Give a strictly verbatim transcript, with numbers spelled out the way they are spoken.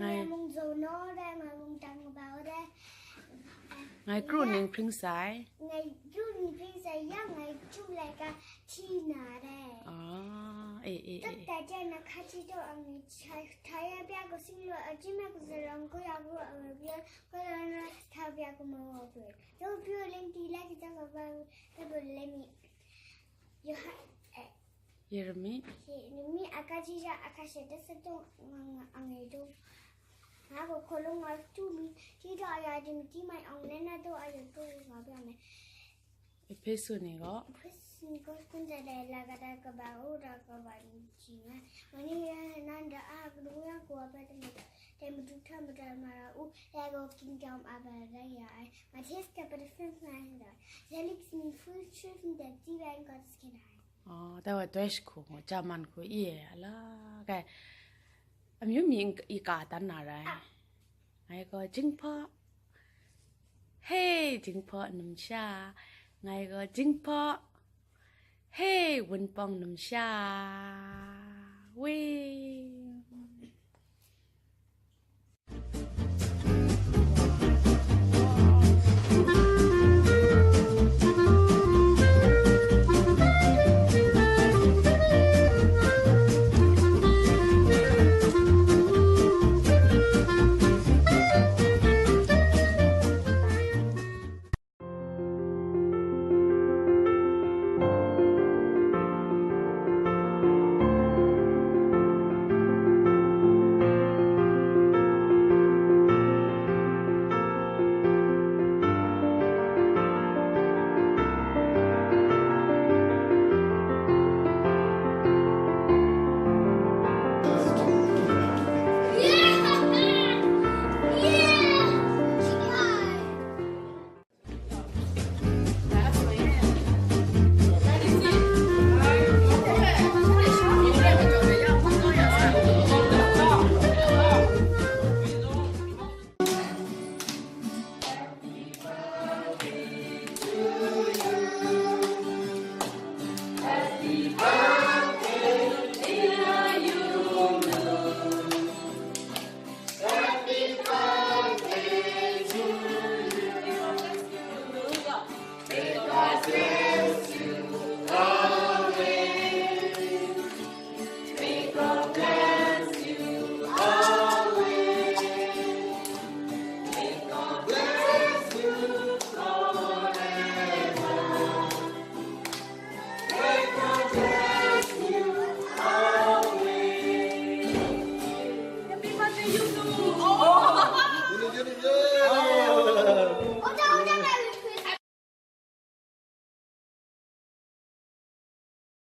Ngai mung zaw naw dai, ngai mung dang kaba dai. Ngai kru ning hpring sai. Ngai kru ning hpring sai, yang ngai kru laika hti na dai. Ah, eh, eh, eh. Tata jana khachi to ang ni chai, thaya bya ko sing lo, a jima ko zarang ko ya ko a bya, ko la na tha bya ko ma wa ko. Yo byo leng ti la ki ta ka ba, ta bo le mi. Yo ha, eh. Yeremi. Yeremi akajija akashe ta sa tong nga nga ang e do. Nga ko kolong nga tu mi, ti do aya di mi ti mai ang le na do aya do nga bya me. Efesu ni gaw. Efesu ni gaw kun za le la ka da ka ba u ra ka ba ni ji nga. Mani ya nan da a ka lu ya ko ba ta mi da. Te madu ta madu ma ra u, ya ko kingdom a ba ra ya ai. Matthias ka ba da fen na da. Zelik ni fu chuf ni da ti ba in God's kid ai. อ๋อ แต่ว่า Deutsch ခုကို German ခု iya ala kai. အမျိုးမျိုး အီကာတန်းနာရယ်။ ငါက Jingpho. Hey, Jingpho numsha. Ngaigo Jingpho. Hey, Wunpong numsha. Wee.